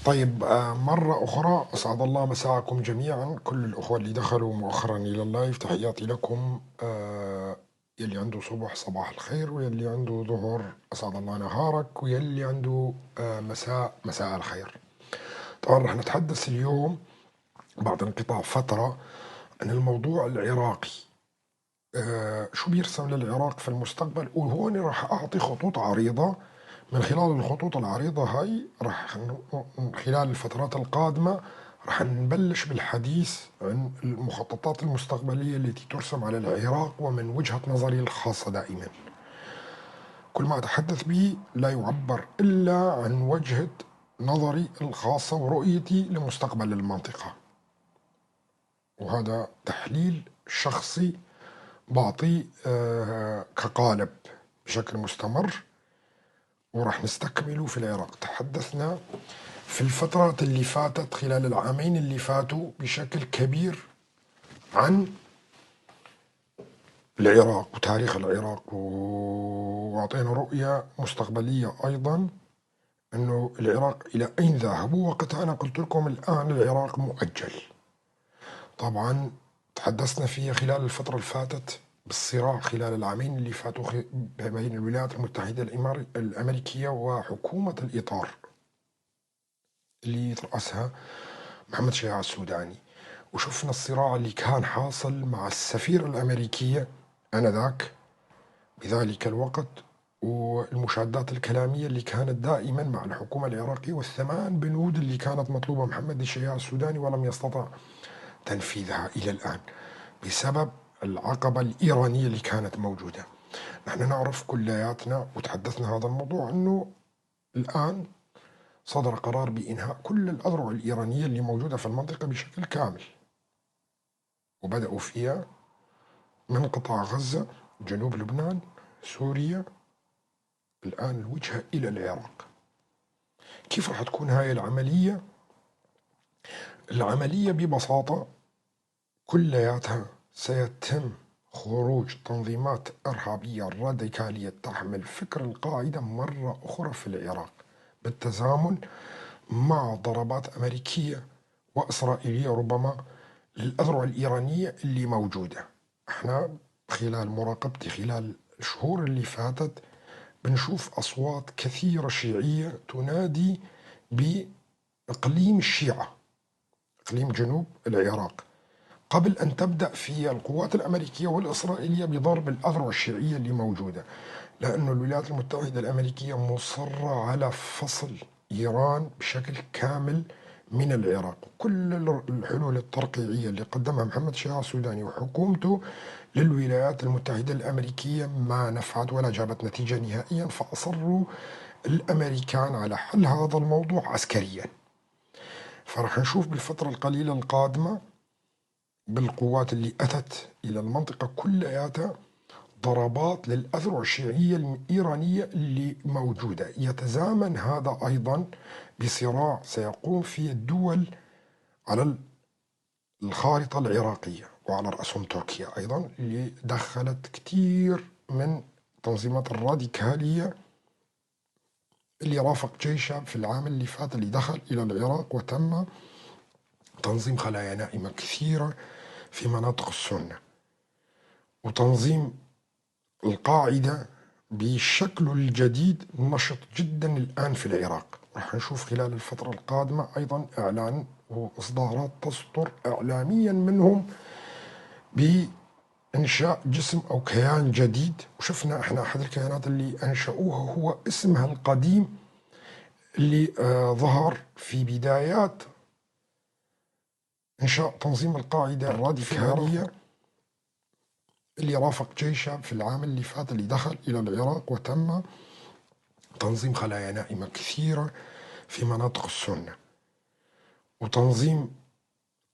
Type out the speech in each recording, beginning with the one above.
طيب، مرة أخرى أسعد الله مساءكم جميعا، كل الأخوة اللي دخلوا مؤخرا إلى ال live تحياتي لكم. يلي عنده صبح صباح الخير، ويلي عنده ظهر أسعد الله نهارك، ويلي عنده مساء مساء الخير. طبعا رح نتحدث اليوم بعد انقطاع فترة عن الموضوع العراقي، شو بيرسم للعراق في المستقبل. وهون رح أعطي خطوط عريضة، من خلال الخطوط العريضة هاي رح من خلال الفترات القادمة رح نبلش بالحديث عن المخططات المستقبلية التي ترسم على العراق، ومن وجهة نظري الخاصة دائما. كل ما أتحدث به لا يعبر إلا عن وجهة نظري الخاصة ورؤيتي لمستقبل المنطقة، وهذا تحليل شخصي بعطيه كقالب بشكل مستمر، وراح نستكمله في العراق. تحدثنا في الفترات اللي فاتت خلال العامين اللي فاتوا بشكل كبير عن العراق وتاريخ العراق، وأعطينا رؤية مستقبلية أيضا أنه العراق إلى أين ذاهب. وقتها أنا قلت لكم الآن العراق مؤجل. طبعا تحدثنا فيها خلال الفترة اللي فاتت بالصراع خلال العامين اللي فاتوا بين الولايات المتحدة الأمريكية وحكومة الإطار اللي يترأسها محمد شياع السوداني، وشفنا الصراع اللي كان حاصل مع السفير الأمريكية آنذاك بذلك الوقت، والمشادات الكلامية اللي كانت دائما مع الحكومة العراقية، والثمان بنود اللي كانت مطلوبة محمد الشياع السوداني ولم يستطع تنفيذها إلى الآن بسبب العقبة الإيرانية اللي كانت موجودة. نحن نعرف كلياتنا وتحدثنا هذا الموضوع أنه الآن صدر قرار بإنهاء كل الأذرع الإيرانية اللي موجودة في المنطقة بشكل كامل، وبدأوا فيها من قطاع غزة، جنوب لبنان، سوريا، الآن الوجهة إلى العراق. كيف راح تكون هاي العملية؟ العملية ببساطة كلياتها سيتم خروج تنظيمات إرهابية راديكالية تحمل فكر القاعدة مرة أخرى في العراق، بالتزامن مع ضربات أمريكية وإسرائيلية ربما للأذرع الإيرانية اللي موجودة. احنا خلال مراقبتي خلال الشهور اللي فاتت بنشوف أصوات كثيرة شيعية تنادي بإقليم الشيعة، إقليم جنوب العراق، قبل أن تبدأ في القوات الأمريكية والإسرائيلية بضرب الأذرع الشيعية اللي موجودة، لأن الولايات المتحدة الأمريكية مصرة على فصل إيران بشكل كامل من العراق. كل الحلول الترقيعية اللي قدمها محمد شياع السوداني وحكومته للولايات المتحدة الأمريكية ما نفعت ولا جابت نتيجة نهائيا، فأصروا الأمريكان على حل هذا الموضوع عسكريا. فراح نشوف بالفترة القليلة القادمة بالقوات اللي أتت إلى المنطقة كلياتها ضربات للأذرع الشيعية الإيرانية اللي موجودة. يتزامن هذا أيضا بصراع سيقوم فيه الدول على الخارطة العراقية، وعلى رأسهم تركيا أيضا اللي دخلت كثير من تنظيمات الراديكالية اللي رافق جيشها في العام اللي فات اللي دخل إلى العراق، وتم تنظيم خلايا نائمة كثيرة في مناطق السنة، وتنظيم القاعدة بشكله الجديد نشط جدا الآن في العراق. راح نشوف خلال الفترة القادمة أيضا إعلان وإصدارات تصدر إعلاميا منهم بإنشاء جسم أو كيان جديد. وشفنا إحنا أحد الكيانات اللي أنشأوها هو اسمها القديم اللي ظهر في بدايات إنشاء تنظيم القاعدة الراديكالية اللي رافق جيشها في العام اللي فات اللي دخل إلى العراق، وتم تنظيم خلايا نائمة كثيرة في مناطق السنة، وتنظيم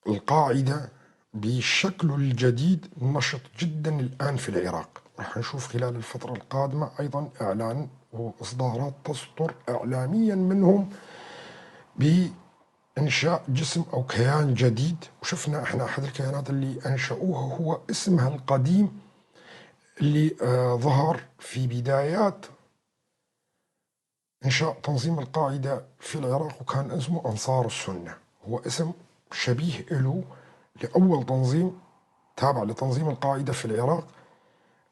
القاعدة بشكله الجديد نشط جدا الآن في العراق. راح نشوف خلال الفترة القادمة أيضا إعلان وإصدارات تصدر إعلاميا منهم بإنشاء جسم أو كيان جديد. وشفنا إحنا أحد الكيانات اللي أنشأوها هو اسمها القديم اللي ظهر في بدايات إنشاء تنظيم القاعدة في العراق، وكان اسمه أنصار السنة، هو اسم شبيه له لأول تنظيم تابع لتنظيم القاعدة في العراق،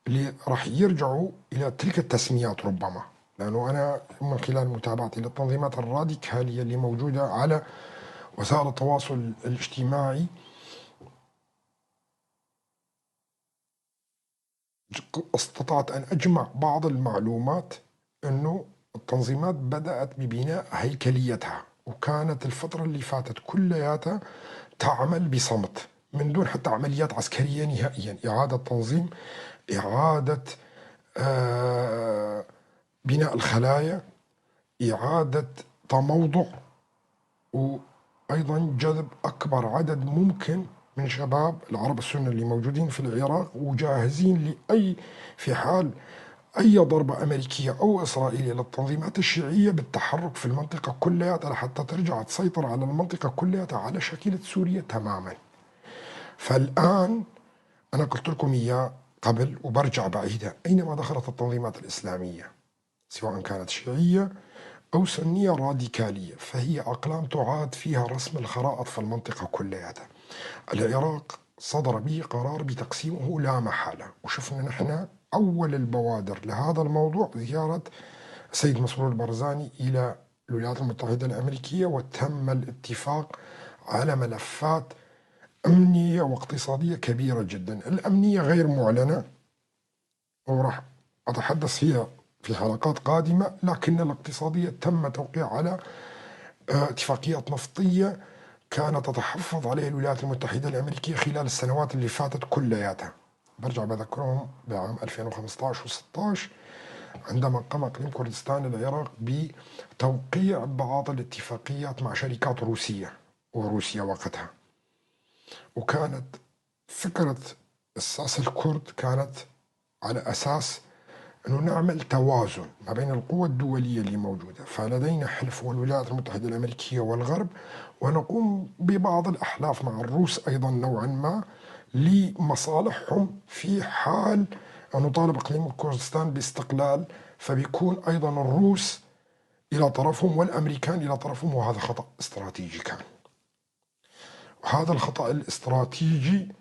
اللي راح يرجعوا إلى تلك التسميات ربما، لأنه أنا من خلال متابعتي للتنظيمات الراديكالية اللي موجودة على وسائل التواصل الاجتماعي استطعت أن أجمع بعض المعلومات أنه التنظيمات بدأت ببناء هيكليتها، وكانت الفترة اللي فاتت كلياتها تعمل بصمت من دون حتى عمليات عسكرية نهائيا، إعادة تنظيم، إعادة بناء الخلايا، إعادة تموضع، وأيضا جذب أكبر عدد ممكن من شباب العرب السنة اللي موجودين في العراق وجاهزين لأي في حال أي ضربة أمريكية أو إسرائيلية للتنظيمات الشيعية بالتحرك في المنطقة كلها حتى ترجع تسيطر على المنطقة كلها على شكلة سوريا تماما. فالآن أنا قلت لكم إياه قبل وبرجع بعيدة، أينما دخلت التنظيمات الإسلامية سواء كانت شيعية أو سنية راديكالية فهي أقلام تعاد فيها رسم الخرائط في المنطقة كلها. العراق صدر به قرار بتقسيمه لا محالة، وشفنا نحن أول البوادر لهذا الموضوع زيارة السيد مسرور البرزاني إلى الولايات المتحدة الأمريكية، وتم الاتفاق على ملفات أمنية واقتصادية كبيرة جدا. الأمنية غير معلنة وراح أتحدث فيها في حلقات قادمة، لكن الاقتصادية تم توقيع على اتفاقيات نفطية كانت تتحفظ عليها الولايات المتحدة الأمريكية خلال السنوات اللي فاتت كلياتها. برجع بذكرهم بعام 2015 و16 عندما قام إقليم كردستان العراق بتوقيع بعض الاتفاقيات مع شركات روسية وروسيا وقتها، وكانت فكرة الساسة الكرد كانت على أساس أنه نعمل توازن ما بين القوى الدولية اللي موجودة، فلدينا حلف والولايات المتحدة الأمريكية والغرب، ونقوم ببعض الأحلاف مع الروس أيضا نوعا ما لمصالحهم في حال أن نطالب إقليم كردستان باستقلال، فبيكون أيضا الروس إلى طرفهم والأمريكان إلى طرفهم، وهذا خطأ استراتيجي كان. وهذا الخطأ الاستراتيجي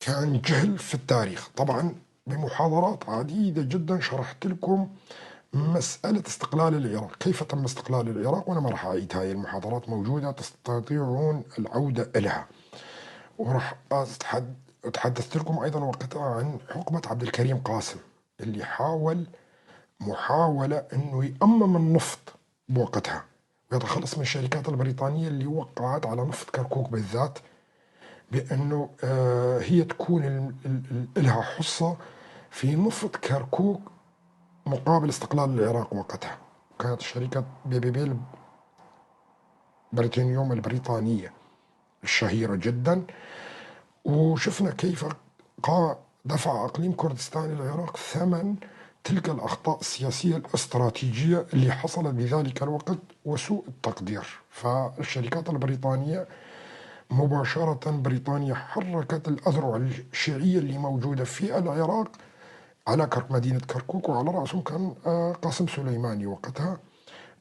كان جهل في التاريخ. طبعا بمحاضرات عديدة جدا شرحت لكم مسألة استقلال العراق، كيف تم استقلال العراق، وأنا ما راح أعيد هاي المحاضرات، موجودة تستطيعون العودة إليها. وراح تحدثت لكم أيضا وقتها عن حقبة عبد الكريم قاسم اللي حاول محاولة أنه يأمم النفط بوقتها ويتخلص من الشركات البريطانية اللي وقعت على نفط كركوك بالذات، بأنه هي تكون لها حصة في نفط كركوك مقابل استقلال العراق وقتها. كانت شركة بي بي بي بريطانيوم البريطانية الشهيرة جدا، وشفنا كيف دفع أقليم كردستان العراق ثمن تلك الأخطاء السياسية الاستراتيجية اللي حصلت بذلك الوقت وسوء التقدير. فالشركات البريطانية مباشرة بريطانيا حركت الأذرع الشيعية اللي موجودة في العراق على مدينة كركوك، وعلى رأسهم كان قاسم سليماني وقتها،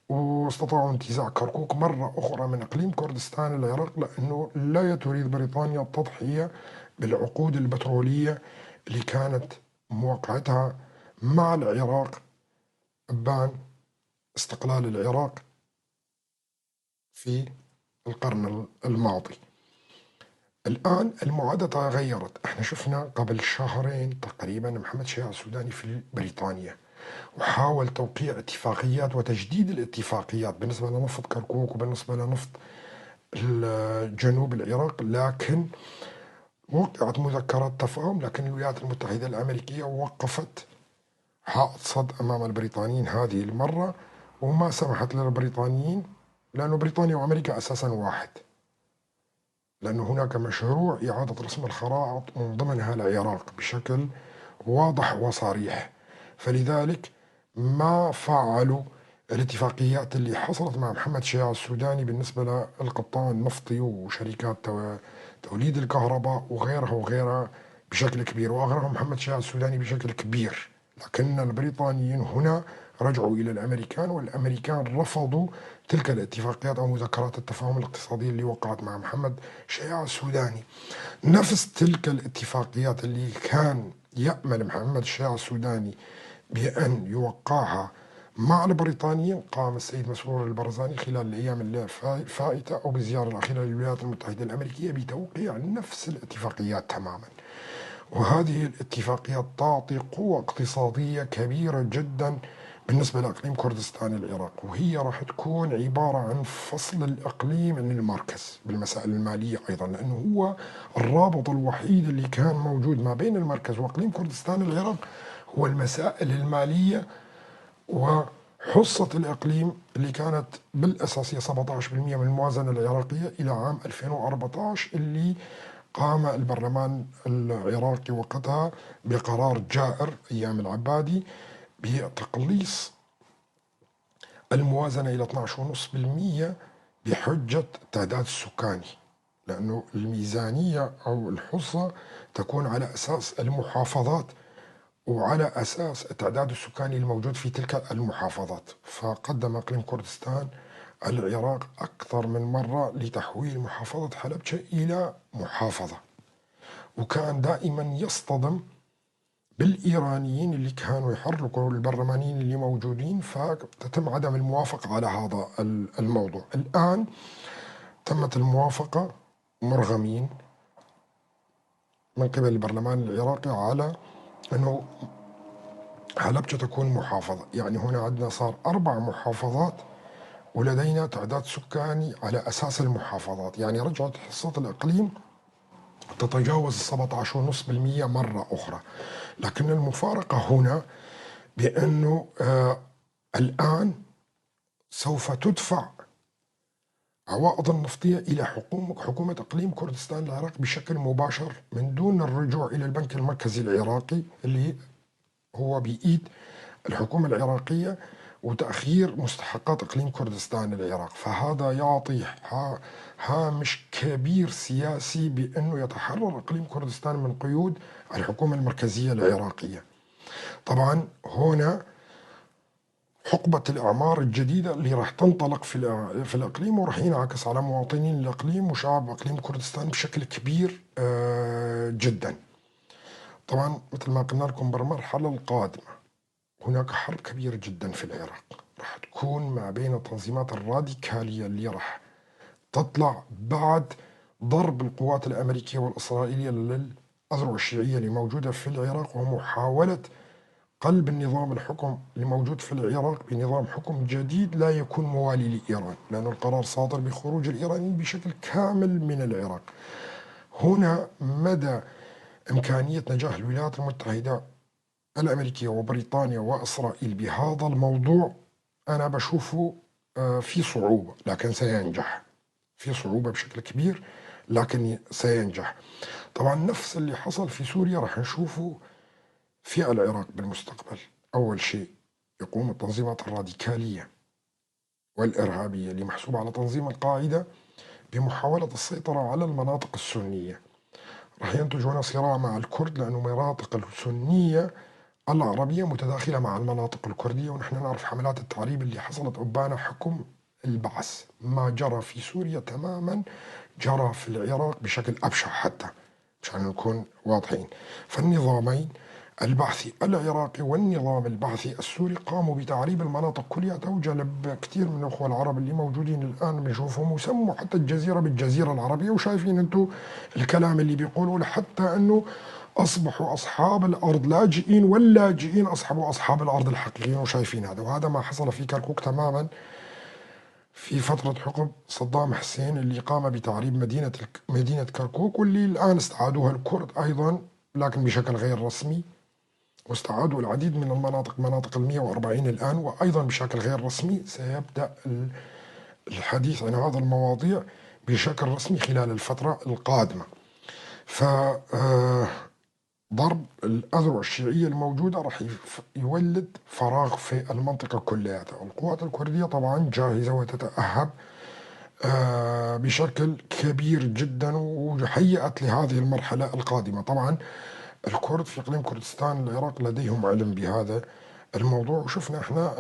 واستطاعوا انتزاع كركوك مرة أخرى من إقليم كردستان العراق، لأنه لا تريد بريطانيا التضحية بالعقود البترولية اللي كانت موقعتها مع العراق بان استقلال العراق في القرن الماضي. الآن المعادلة تغيرت، احنا شفنا قبل شهرين تقريبا محمد شياع السوداني في بريطانيا وحاول توقيع اتفاقيات وتجديد الاتفاقيات بالنسبة لنفط كركوك وبالنسبة لنفط جنوب العراق، لكن وقعت مذكرات تفاهم، لكن الولايات المتحدة الأمريكية وقفت حائط صد أمام البريطانيين هذه المرة وما سمحت للبريطانيين، لأنه بريطانيا وأمريكا أساسا واحد، لأنه هناك مشروع إعادة رسم الخرائط من ضمنها العراق بشكل واضح وصريح. فلذلك ما فعلوا الاتفاقيات اللي حصلت مع محمد شياع السوداني بالنسبة للقطاع النفطي وشركات توليد الكهرباء وغيرها وغيرها بشكل كبير، وأغرهم محمد شياع السوداني بشكل كبير، لكن البريطانيين هنا رجعوا إلى الأمريكان، والأمريكان رفضوا تلك الاتفاقيات أو مذكرات التفاهم الاقتصادية اللي وقعت مع محمد شياع السوداني. نفس تلك الاتفاقيات اللي كان يأمل محمد الشياع السوداني بأن يوقعها مع البريطانيين، قام السيد مسرور البرزاني خلال الأيام الفائتة أو بالزيارة الأخيرة للولايات المتحدة الأمريكية بتوقيع نفس الاتفاقيات تماما. وهذه الاتفاقيات تعطي قوة اقتصادية كبيرة جدا بالنسبة لإقليم كردستان العراق، وهي راح تكون عبارة عن فصل الإقليم من المركز بالمسائل المالية أيضا، لأنه هو الرابط الوحيد اللي كان موجود ما بين المركز وإقليم كردستان العراق هو المسائل المالية وحصة الإقليم اللي كانت بالأساس هي 17% من الموازنة العراقية إلى عام 2014، اللي قام البرلمان العراقي وقتها بقرار جائر أيام العبادي بتقليص الموازنة إلى 12.5% بحجة التعداد السكاني، لأنه الميزانية أو الحصة تكون على أساس المحافظات وعلى أساس التعداد السكاني الموجود في تلك المحافظات. فقدم إقليم كردستان العراق أكثر من مرة لتحويل محافظة حلبجة إلى محافظة، وكان دائما يصطدم بالإيرانيين اللي كانوا يحركوا البرلمانيين اللي موجودين، فتتم عدم الموافقة على هذا الموضوع. الآن تمت الموافقة مرغمين من قبل البرلمان العراقي على أنه حلبجة تكون محافظة. يعني هنا عندنا صار 4 محافظات ولدينا تعداد سكاني على أساس المحافظات، يعني رجعت حصة الإقليم تتجاوز 17.5% مرة أخرى. لكن المفارقة هنا بأنه الآن سوف تدفع عوائد النفطية إلى حكومة إقليم كردستان العراق بشكل مباشر من دون الرجوع إلى البنك المركزي العراقي اللي هو بإيد الحكومة العراقية وتأخير مستحقات إقليم كردستان العراق. فهذا يعطي هامش كبير سياسي بأنه يتحرر إقليم كردستان من قيود الحكومة المركزية العراقية. طبعا هنا حقبة الإعمار الجديدة اللي راح تنطلق في الإقليم وراح ينعكس على مواطنين الإقليم وشعب إقليم كردستان بشكل كبير جدا. طبعا مثل ما قلنا لكم بالمرحلة القادمة هناك حرب كبيرة جدا في العراق راح تكون ما بين التنظيمات الراديكالية اللي راح تطلع بعد ضرب القوات الأمريكية والإسرائيلية للأذرع الشيعية اللي موجودة في العراق ومحاولة قلب النظام الحكم اللي موجود في العراق بنظام حكم جديد لا يكون موالي لإيران، لأن القرار صادر بخروج الإيرانيين بشكل كامل من العراق. هنا مدى إمكانية نجاح الولايات المتحدة الأمريكية وبريطانيا وإسرائيل بهذا الموضوع أنا بشوفه في صعوبة، لكن سينجح. في صعوبة بشكل كبير لكن سينجح. طبعا نفس اللي حصل في سوريا راح نشوفه في العراق بالمستقبل. أول شيء يقوم التنظيمات الراديكالية والإرهابية اللي محسوبة على تنظيم القاعدة بمحاولة السيطرة على المناطق السنية. راح ينتج هنا صراع مع الكرد، لأنه مناطق السنية العربية متداخلة مع المناطق الكردية، ونحن نعرف حملات التعريب اللي حصلت أبان حكم البعث. ما جرى في سوريا تماما جرى في العراق بشكل أبشع حتى، مشان نكون واضحين. فالنظامين البعثي العراقي والنظام البعثي السوري قاموا بتعريب المناطق كلها، وجلب كثير من الأخوة العرب اللي موجودين الآن بنشوفهم، وسموا حتى الجزيرة بالجزيرة العربية، وشايفين أنتم الكلام اللي بيقولوا، لحتى أنه أصبحوا أصحاب الأرض لاجئين، واللاجئين أصبحوا أصحاب الأرض الحقيقيين، وشايفين هذا. وهذا ما حصل في كركوك تماما في فترة حكم صدام حسين اللي قام بتعريب مدينة كركوك، واللي الآن استعادوها الكرد أيضا لكن بشكل غير رسمي، واستعادوا العديد من المناطق، مناطق 140 الآن، وأيضا بشكل غير رسمي. سيبدأ الحديث عن هذا المواضيع بشكل رسمي خلال الفترة القادمة. ف ضرب الأذرع الشيعية الموجودة راح يولد فراغ في المنطقة كلها. القوات الكردية طبعا جاهزة وتتأهب بشكل كبير جدا وهيأت لهذه المرحلة القادمة. طبعا الكرد في إقليم كردستان العراق لديهم علم بهذا الموضوع. وشفنا احنا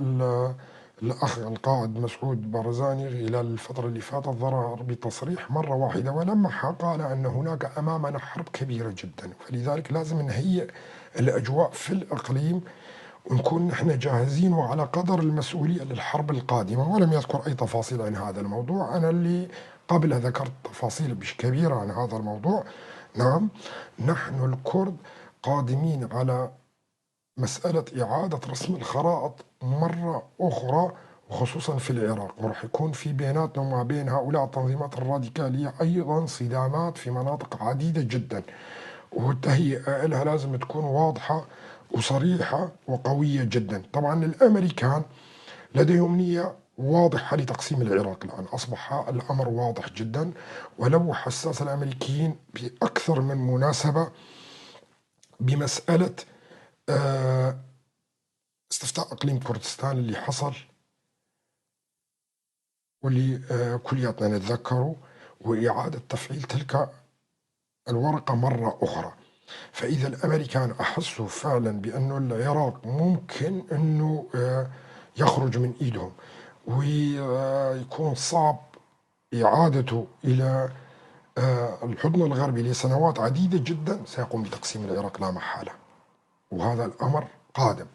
الأخ القائد مسعود برزاني خلال الفترة اللي فاتت ظهر بتصريح مرة واحدة ولمح، قال أن هناك أمامنا حرب كبيرة جدا، فلذلك لازم نهيئ الأجواء في الإقليم ونكون نحن جاهزين وعلى قدر المسؤولية للحرب القادمة، ولم يذكر أي تفاصيل عن هذا الموضوع. أنا اللي قبل ذكرت تفاصيل كبيرة عن هذا الموضوع. نعم، نحن الكرد قادمين على مسألة إعادة رسم الخرائط مرة أخرى، وخصوصا في العراق، وراح يكون في بيناتنا وما بين هؤلاء التنظيمات الراديكالية أيضا صدامات في مناطق عديدة جدا، والتهيئة لها لازم تكون واضحة وصريحة وقوية جدا. طبعا الأمريكان لديهم نية واضحة لتقسيم العراق الآن، أصبح الأمر واضح جدا، ولو حساس الأمريكيين بأكثر من مناسبة بمسألة استفتاء إقليم كردستان اللي حصل واللي كلياتنا نتذكره، وإعادة تفعيل تلك الورقة مرة أخرى. فإذا الأمريكان أحسوا فعلا بأنه العراق ممكن أنه يخرج من إيدهم ويكون صعب إعادته إلى الحضن الغربي لسنوات عديدة جدا، سيقوم بتقسيم العراق لا محالة، وهذا الأمر قادم.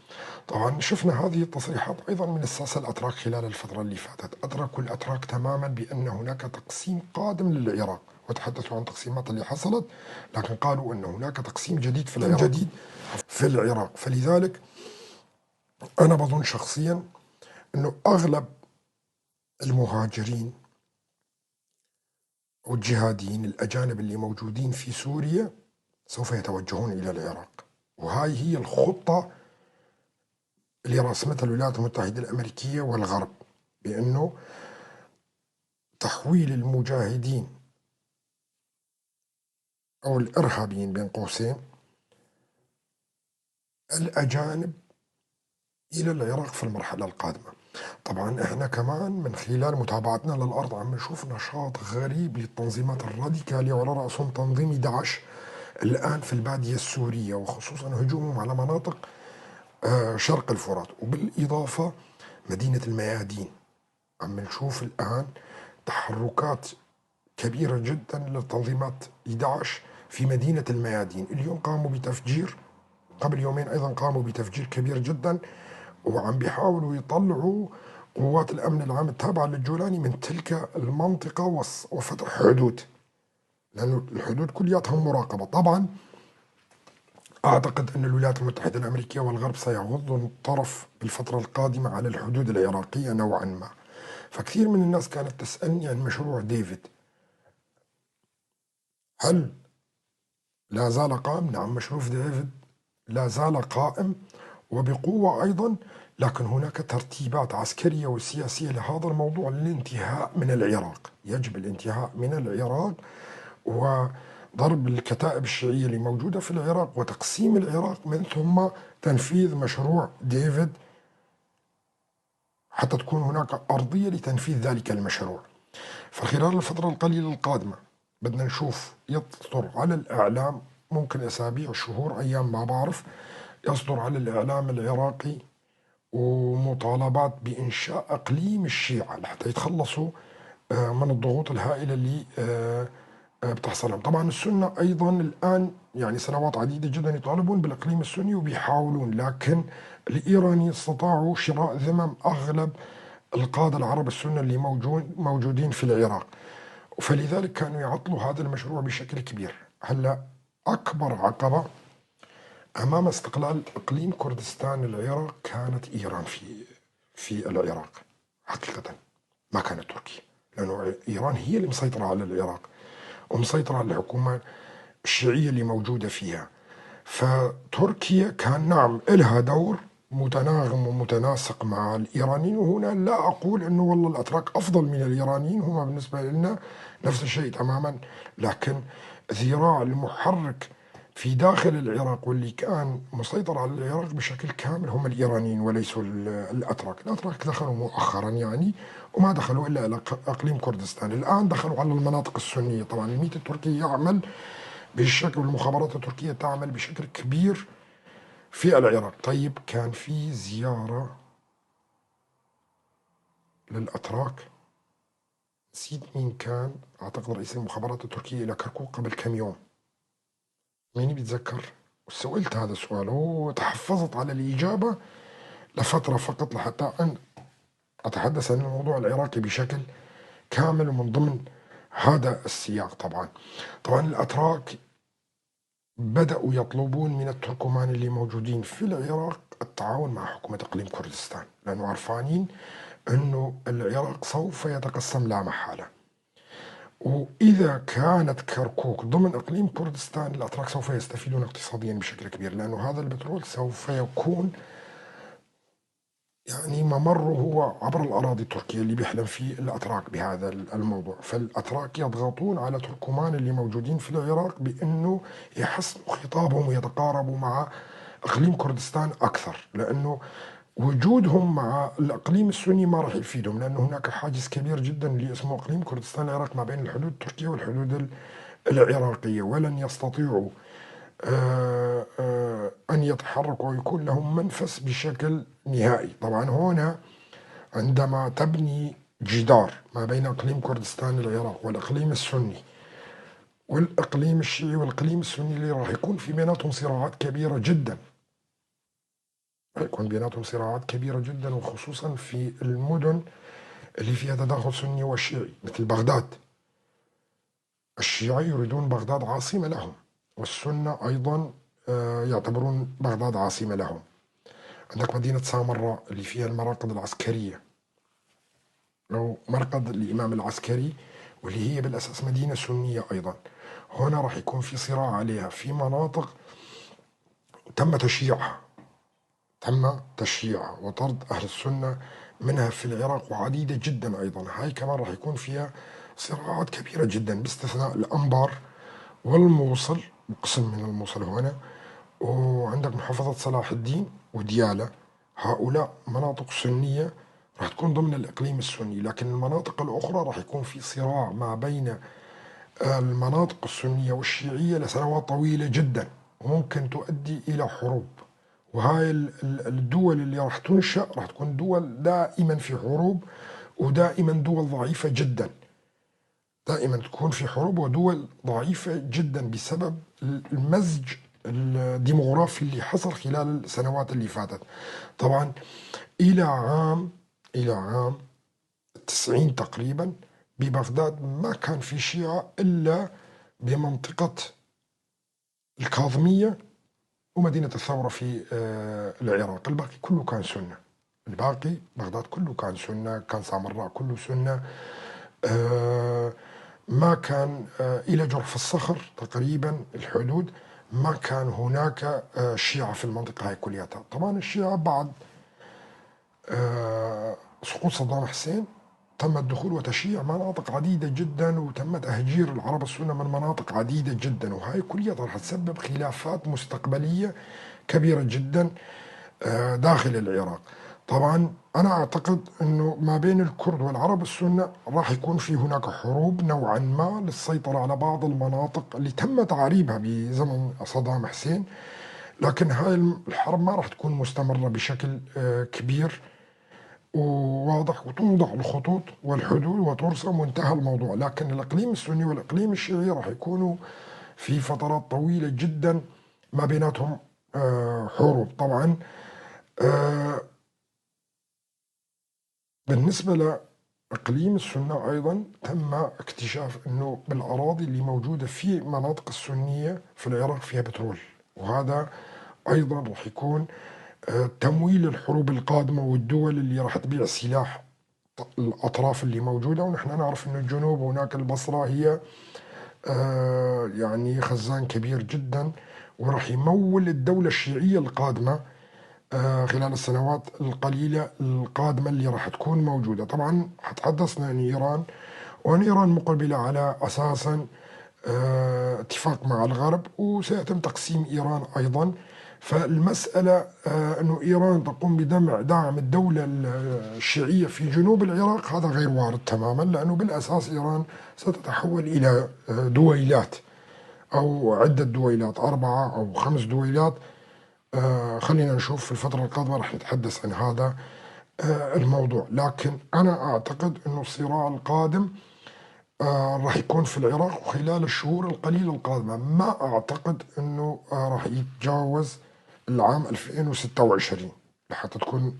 طبعا شفنا هذه التصريحات أيضا من الساسة الأتراك خلال الفترة اللي فاتت، أدركوا الأتراك تماما بأن هناك تقسيم قادم للعراق، وتحدثوا عن تقسيمات اللي حصلت، لكن قالوا أن هناك تقسيم جديد في العراق. جديد في العراق. فلذلك أنا بظن شخصيا أنه أغلب المهاجرين والجهاديين الأجانب اللي موجودين في سوريا سوف يتوجهون إلى العراق، وهاي هي الخطة اللي رسمتها الولايات المتحدة الأمريكية والغرب، بأنه تحويل المجاهدين أو الإرهابيين بين قوسين الأجانب إلى العراق في المرحلة القادمة. طبعا احنا كمان من خلال متابعتنا للأرض عم نشوف نشاط غريب للتنظيمات الراديكالية، وعلى رأسهم تنظيم داعش الآن في البادية السورية، وخصوصا هجومهم على مناطق شرق الفرات، وبالإضافة مدينة الميادين. عم نشوف الآن تحركات كبيرة جدا لتنظيمات داعش في مدينة الميادين. اليوم قاموا بتفجير، قبل يومين أيضا قاموا بتفجير كبير جدا، وعم بيحاولوا يطلعوا قوات الأمن العام التابعة للجولاني من تلك المنطقة وفتح حدود، لأنه الحدود كلياتها مراقبة. طبعا أعتقد أن الولايات المتحدة الأمريكية والغرب سيغضوا الطرف بالفترة القادمة على الحدود العراقية نوعا ما. فكثير من الناس كانت تسألني عن مشروع ديفيد، هل لا زال قائم؟ نعم، مشروع ديفيد لا زال قائم وبقوة أيضا، لكن هناك ترتيبات عسكرية وسياسية لهذا الموضوع للانتهاء من العراق. يجب الانتهاء من العراق وضرب الكتائب الشيعية اللي موجودة في العراق وتقسيم العراق، من ثم تنفيذ مشروع ديفيد حتى تكون هناك أرضية لتنفيذ ذلك المشروع. فخلال الفترة القليلة القادمة بدنا نشوف يصدر على الإعلام، ممكن أسابيع شهور أيام ما بعرف، يصدر على الإعلام العراقي ومطالبات بإنشاء إقليم الشيعة لحتى يتخلصوا من الضغوط الهائلة اللي بتحصل لهم. طبعا السنة أيضا الآن يعني سنوات عديدة جدا يطالبون بالإقليم السني وبيحاولون، لكن الإيرانيين استطاعوا شراء ذمم أغلب القادة العرب السنة اللي موجودين في العراق، فلذلك كانوا يعطلوا هذا المشروع بشكل كبير. هلا أكبر عقبة أمام استقلال إقليم كردستان العراق كانت إيران في العراق حقيقة، ما كانت تركيا، لأنه إيران هي اللي مسيطرة على العراق ومسيطرة على الحكومة الشيعية اللي موجودة فيها. فتركيا كان نعم إلها دور متناغم ومتناسق مع الإيرانيين، وهنا لا أقول أنه والله الأتراك أفضل من الإيرانيين، هما بالنسبة لنا نفس الشيء تماما، لكن ذراع المحرك في داخل العراق واللي كان مسيطر على العراق بشكل كامل هم الإيرانيين وليسوا الأتراك. الأتراك دخلوا مؤخرا يعني، وما دخلوا إلا إلى إقليم كردستان، الآن دخلوا على المناطق السنية. طبعا الميت التركي يعمل بشكل، والمخابرات التركية تعمل بشكل كبير في العراق. طيب كان في زيارة للأتراك، نسيت مين كان، أعتقد رئيس المخابرات التركية إلى كركوك قبل كم يوم، مين بيتذكر؟ سئلت هذا السؤال وتحفظت على الإجابة لفترة فقط لحتى أن أتحدث عن الموضوع العراقي بشكل كامل ومن ضمن هذا السياق. طبعا الأتراك بدأوا يطلبون من التركمان اللي موجودين في العراق التعاون مع حكومة إقليم كردستان، لأنه عرفانين أنه العراق سوف يتقسم لا محالة، وإذا كانت كركوك ضمن إقليم كردستان الأتراك سوف يستفيدون اقتصاديا بشكل كبير، لأنه هذا البترول سوف يكون يعني ممره هو عبر الأراضي التركية اللي بيحلم فيه الأتراك بهذا الموضوع. فالأتراك يضغطون على تركمان اللي موجودين في العراق بأنه يحسنوا خطابهم ويتقاربوا مع إقليم كردستان أكثر، لأنه وجودهم مع الإقليم السني ما راح يفيدهم، لأنه هناك حاجز كبير جدا اللي اسمه إقليم كردستان العراق ما بين الحدود التركية والحدود العراقية، ولن يستطيعوا أن يتحركوا ويكون لهم منفس بشكل نهائي. طبعا هنا عندما تبني جدار ما بين إقليم كردستان العراق والإقليم السني والإقليم الشيعي والإقليم السني اللي راح يكون في بيناتهم صراعات كبيرة جدا، يكون بيناتهم صراعات كبيرة جدا، وخصوصا في المدن اللي فيها تداخل سني وشيعي مثل بغداد. الشيعة يريدون بغداد عاصمة لهم، والسنة أيضا يعتبرون بغداد عاصمة لهم. عندك مدينة سامراء اللي فيها المراقد العسكرية أو مرقد الإمام العسكري، واللي هي بالأساس مدينة سنية أيضا، هنا راح يكون في صراع عليها. في مناطق تم تشييعها، تم تشييعها وطرد أهل السنة منها في العراق وعديدة جدا أيضا، هاي كمان راح يكون فيها صراعات كبيرة جدا، باستثناء الأنبار والموصل وقسم من الموصل هنا، وعندك محافظة صلاح الدين وديالى، هؤلاء مناطق سنية راح تكون ضمن الإقليم السني. لكن المناطق الأخرى راح يكون في صراع ما بين المناطق السنية والشيعية لسنوات طويلة جدا، وممكن تؤدي إلى حروب. وهاي الدول اللي راح تنشأ راح تكون دول دائما في حروب، ودائما دول ضعيفة جدا، دائما تكون في حروب ودول ضعيفة جدا بسبب المزج الديموغرافي اللي حصل خلال السنوات اللي فاتت. طبعا إلى عام 90 تقريبا ببغداد ما كان في شيعة إلا بمنطقة الكاظمية ومدينة الثورة في العراق، الباقي كله كان سنة، الباقي بغداد كله كان سنة، كان سامراء كله سنة، ما كان إلى جرف الصخر تقريبا الحدود ما كان هناك شيعة في المنطقة هاي كلياتها. طبعا الشيعة بعد سقوط صدام حسين تم الدخول وتشييع مناطق عديدة جدا، وتم تهجير العرب السنة من مناطق عديدة جدا، وهي كلها راح تسبب خلافات مستقبلية كبيرة جدا داخل العراق. طبعا أنا أعتقد أنه ما بين الكرد والعرب السنة راح يكون في هناك حروب نوعا ما للسيطرة على بعض المناطق اللي تم تعريبها بزمن صدام حسين، لكن هاي الحرب ما راح تكون مستمرة بشكل كبير وواضح، وتوضع الخطوط والحدود وترسم وانتهى الموضوع. لكن الإقليم السني والإقليم الشيعي راح يكونوا في فترات طويلة جدا ما بيناتهم حروب. طبعا بالنسبة لإقليم السنة أيضا تم اكتشاف أنه بالأراضي اللي موجودة في مناطق السنية في العراق فيها بترول، وهذا أيضا راح يكون تمويل الحروب القادمة والدول اللي راح تبيع سلاح الأطراف اللي موجودة. ونحن نعرف أن الجنوب هناك البصرة هي يعني خزان كبير جدا، وراح يمول الدولة الشيعية القادمة خلال السنوات القليلة القادمة اللي راح تكون موجودة. طبعا تحدثنا عن إيران، وأن إيران مقبلة على أساسا اتفاق مع الغرب، وسيتم تقسيم إيران أيضا. فالمسألة أنه إيران تقوم بدعم الدولة الشيعية في جنوب العراق هذا غير وارد تماما، لأنه بالأساس إيران ستتحول إلى دويلات أو عدة دويلات، 4 أو 5 دويلات خلينا نشوف في الفترة القادمة راح نتحدث عن هذا الموضوع. لكن أنا أعتقد أنه الصراع القادم راح يكون في العراق خلال الشهور القليلة القادمة. ما أعتقد أنه راح يتجاوز العام 2026 لحتى تكون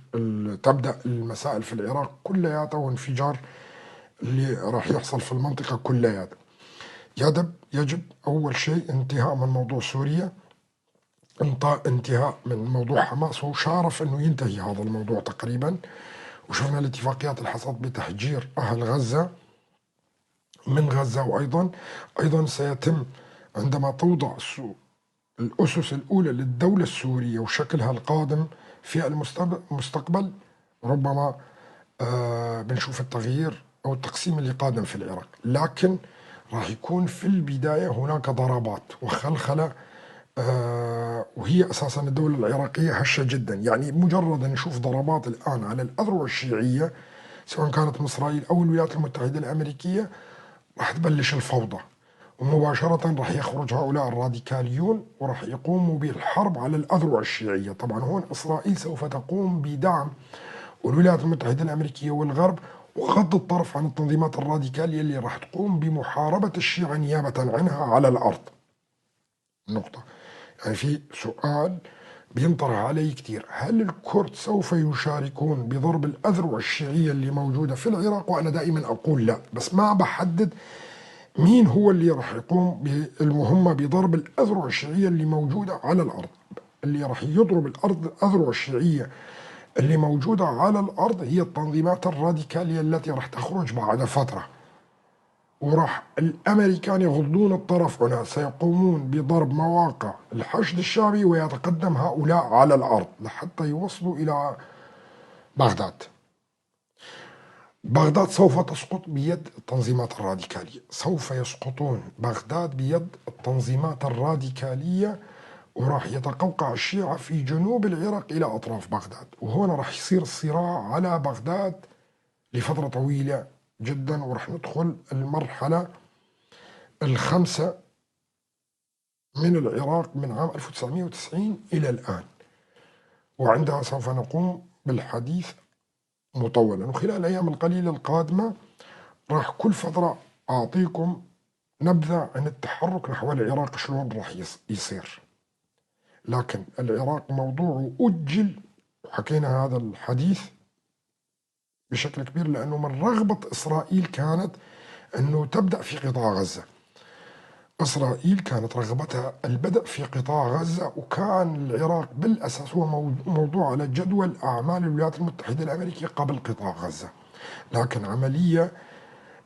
تبدأ المسائل في العراق كلياتها وانفجار اللي راح يحصل في المنطقة كلياتها. يجب أول شيء انتهاء من موضوع سوريا، انتهاء من موضوع حماس، وشارف أنه ينتهي هذا الموضوع تقريبا. وشفنا الاتفاقيات اللي حصلت بتهجير أهل غزة من غزة، وأيضا سيتم عندما توضع الأسس الأولى للدولة السورية وشكلها القادم في المستقبل، ربما بنشوف التغيير أو التقسيم اللي قادم في العراق. لكن راح يكون في البداية هناك ضربات وخلخلة، وهي أساسا الدولة العراقية هشة جدا. يعني مجرد أن نشوف ضربات الآن على الأذرع الشيعية سواء كانت من إسرائيل أو الولايات المتحدة الأمريكية راح تبلش الفوضى، ومباشرة راح يخرج هؤلاء الراديكاليون وراح يقوموا بالحرب على الأذرع الشيعية. طبعا هون إسرائيل سوف تقوم بدعم الولايات المتحدة الأمريكية والغرب وغض الطرف عن التنظيمات الراديكالية اللي راح تقوم بمحاربة الشيعة نيابة عنها على الأرض. نقطة. يعني في سؤال بينطرح علي كثير، هل الكرد سوف يشاركون بضرب الأذرع الشيعية اللي موجودة في العراق؟ وأنا دائما أقول لا، بس ما بحدد مين هو اللي راح يقوم بالمهمة بضرب الأذرع الشيعية اللي موجودة على الأرض. اللي راح يضرب الأذرع الشيعية اللي موجودة على الأرض هي التنظيمات الراديكالية التي راح تخرج بعد فترة، وراح الأمريكان يغضون الطرف هنا، سيقومون بضرب مواقع الحشد الشعبي ويتقدم هؤلاء على الأرض لحتى يوصلوا إلى بغداد. بغداد سوف تسقط بيد التنظيمات الراديكالية، سوف يسقطون بغداد بيد التنظيمات الراديكالية، وراح يتقوقع الشيعة في جنوب العراق إلى أطراف بغداد، وهنا راح يصير الصراع على بغداد لفترة طويلة جدا. وراح ندخل المرحلة الخامسة من العراق من عام 1990 إلى الآن، وعندها سوف نقوم بالحديث مطولا. وخلال الأيام القليلة القادمة راح كل فترة أعطيكم نبذة عن التحرك نحو العراق شلون راح يصير. لكن العراق موضوعه أجل، وحكينا هذا الحديث بشكل كبير، لأنه من رغبة إسرائيل كانت أنه تبدأ في قطاع غزة. إسرائيل كانت رغبتها البدء في قطاع غزة، وكان العراق بالأساس هو موضوع على جدول أعمال الولايات المتحدة الأمريكية قبل قطاع غزة. لكن عملية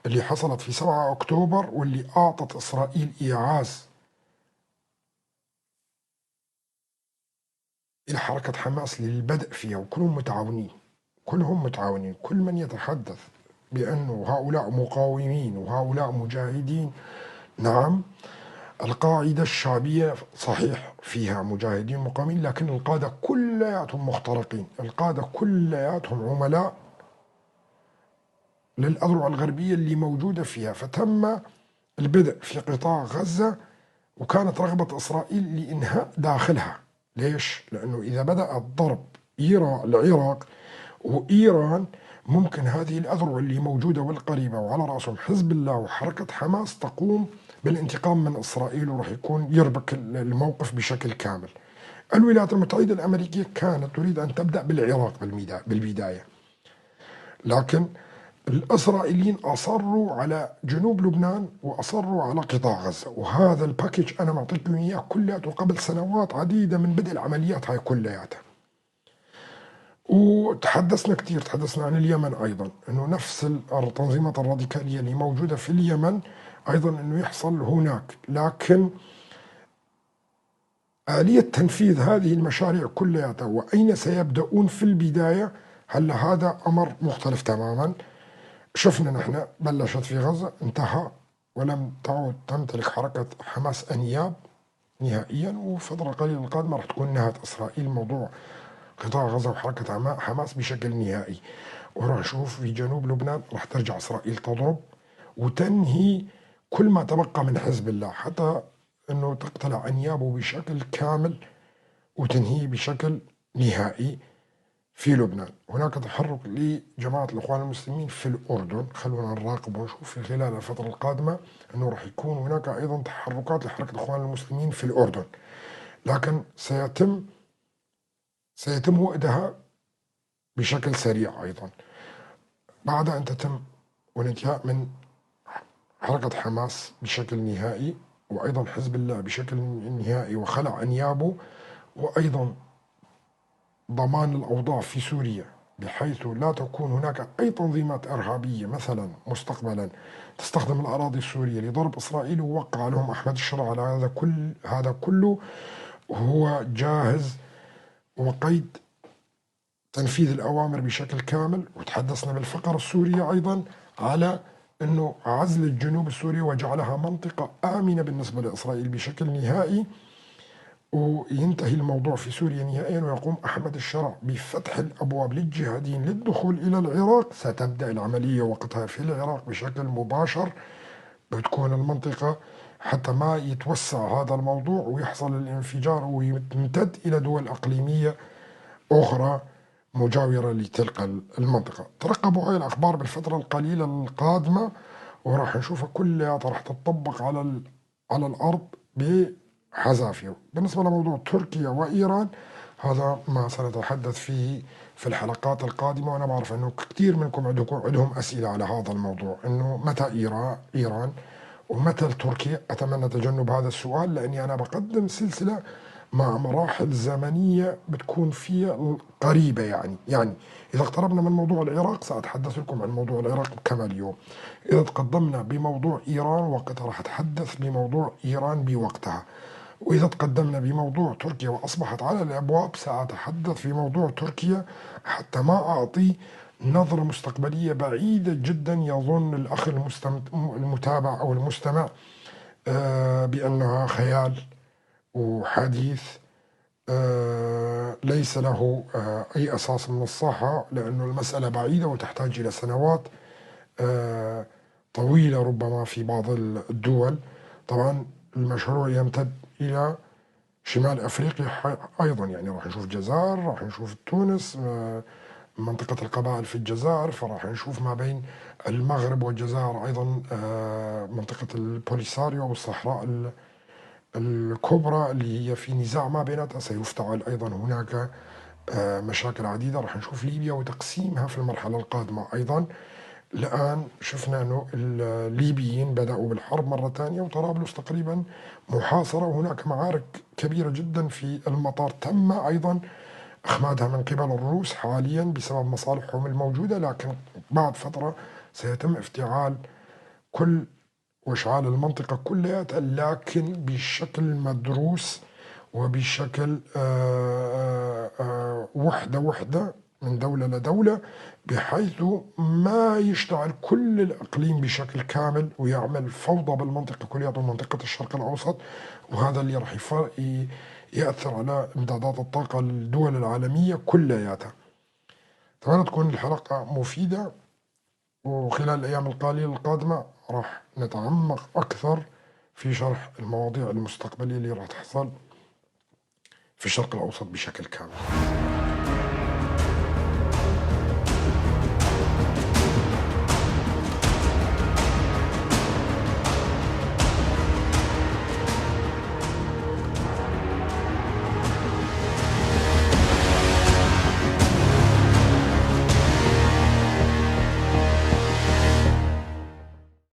اللي حصلت في 7 أكتوبر واللي أعطت إسرائيل إيعاز إلى حركة حماس للبدء فيها، وكلهم متعاونين، كلهم متعاونين، كل من يتحدث بأنه هؤلاء مقاومين وهؤلاء مجاهدين، نعم القاعدة الشعبية صحيح فيها مجاهدين مقاومين، لكن القادة كلياتهم مخترقين، القادة كلياتهم عملاء للأذرع الغربية اللي موجودة فيها. فتم البدء في قطاع غزة، وكانت رغبة إسرائيل لإنهاء داخلها. ليش؟ لأنه إذا بدأ الضرب العراق وإيران ممكن هذه الأذرع اللي موجودة والقريبة وعلى رأسهم حزب الله وحركة حماس تقوم بالانتقام من إسرائيل، وراح يكون يربك الموقف بشكل كامل. الولايات المتحدة الأمريكية كانت تريد أن تبدأ بالعراق بالبداية، لكن الإسرائيليين أصروا على جنوب لبنان وأصروا على قطاع غزة. وهذا الباكج أنا معطيكم إياه كلياته قبل سنوات عديدة من بدء العمليات هاي كلياتها. وتحدثنا كثير، تحدثنا عن اليمن أيضا، أنه نفس التنظيمات الراديكالية اللي موجودة في اليمن أيضا أنه يحصل هناك. لكن آلية تنفيذ هذه المشاريع كلها وأين سيبدأون في البداية، هلا هذا أمر مختلف تماما. شفنا نحن بلشت في غزة انتهى، ولم تعد تمتلك حركة حماس أنياب نهائيا، وفترة قليلة القادمة راح تكون نهت إسرائيل موضوع قطاع غزة وحركة حماس بشكل نهائي. وراح نشوف في جنوب لبنان راح ترجع إسرائيل تضرب وتنهي كل ما تبقى من حزب الله، حتى أنه تقتلع أنيابه بشكل كامل وتنهيه بشكل نهائي في لبنان. هناك تحرك لجماعة الإخوان المسلمين في الأردن، خلونا نراقب ونشوف في خلال الفترة القادمة أنه راح يكون هناك أيضا تحركات لحركة الإخوان المسلمين في الأردن، لكن سيتم وئدها بشكل سريع أيضا بعد أن تتم والانتهاء من حركة حماس بشكل نهائي، وأيضا حزب الله بشكل نهائي وخلع أنيابه، وأيضا ضمان الأوضاع في سوريا بحيث لا تكون هناك أي تنظيمات إرهابية مثلا مستقبلا تستخدم الأراضي السورية لضرب إسرائيل. ووقع لهم أحمد الشرع على هذا كله، وهو جاهز وقيد تنفيذ الأوامر بشكل كامل. وتحدثنا بالفقرة السورية أيضا على أنه عزل الجنوب السوري وجعلها منطقة آمنة بالنسبة لإسرائيل بشكل نهائي، وينتهي الموضوع في سوريا نهائيا، ويقوم أحمد الشرع بفتح الأبواب للجهاديين للدخول إلى العراق. ستبدأ العملية وقتها في العراق بشكل مباشر، بتكون المنطقة حتى ما يتوسع هذا الموضوع ويحصل الانفجار ويمتد إلى دول إقليمية أخرى مجاورة لتلك المنطقة. ترقبوا هاي الأخبار بالفترة القليلة القادمة، وراح نشوفها كلها راح تطبق على الأرض بحذافير. بالنسبة لموضوع تركيا وإيران هذا ما سنتحدث فيه في الحلقات القادمة، وأنا بعرف أنه كثير منكم عندهم أسئلة على هذا الموضوع، أنه متى إيران ومتى تركيا. أتمنى تجنب هذا السؤال لأني أنا بقدم سلسلة مع مراحل زمنية بتكون فيها قريبة، يعني إذا اقتربنا من موضوع العراق سأتحدث لكم عن موضوع العراق كما اليوم، إذا تقدمنا بموضوع إيران وقتها راح أتحدث بموضوع إيران بوقتها، وإذا تقدمنا بموضوع تركيا وأصبحت على الأبواب سأتحدث في موضوع تركيا، حتى ما أعطي نظرة مستقبلية بعيدة جدا يظن الأخ المتابع أو المستمع بأنها خيال وحديث ليس له أي أساس من الصحة، لأنه المسألة بعيدة وتحتاج إلى سنوات طويلة ربما في بعض الدول. طبعا المشروع يمتد إلى شمال أفريقيا أيضا، يعني راح نشوف الجزائر، راح نشوف تونس، منطقة القبائل في الجزائر، فراح نشوف ما بين المغرب والجزائر أيضا منطقة البوليساريو والصحراء الكبرى اللي هي في نزاع ما بيناتها، سيفتعل أيضا هناك مشاكل عديدة. راح نشوف ليبيا وتقسيمها في المرحلة القادمة أيضا. الآن شفنا أنه الليبيين بدأوا بالحرب مرة ثانية، وطرابلس تقريبا محاصرة، وهناك معارك كبيرة جدا في المطار تم أيضا إخمادها من قبل الروس حاليا بسبب مصالحهم الموجودة، لكن بعد فترة سيتم افتعال كل وإشعال المنطقة كلها، لكن بشكل مدروس وبشكل وحدة وحدة من دولة لدولة، بحيث ما يشتعل كل الإقليم بشكل كامل ويعمل فوضى بالمنطقة كلها ومنطقة الشرق الأوسط، وهذا اللي راح يأثر على إمدادات الطاقة للدول العالمية كلياتها. أتمنى تكون الحلقة مفيدة، وخلال الأيام القليلة القادمة راح نتعمق أكثر في شرح المواضيع المستقبلية اللي راح تحصل في الشرق الأوسط بشكل كامل.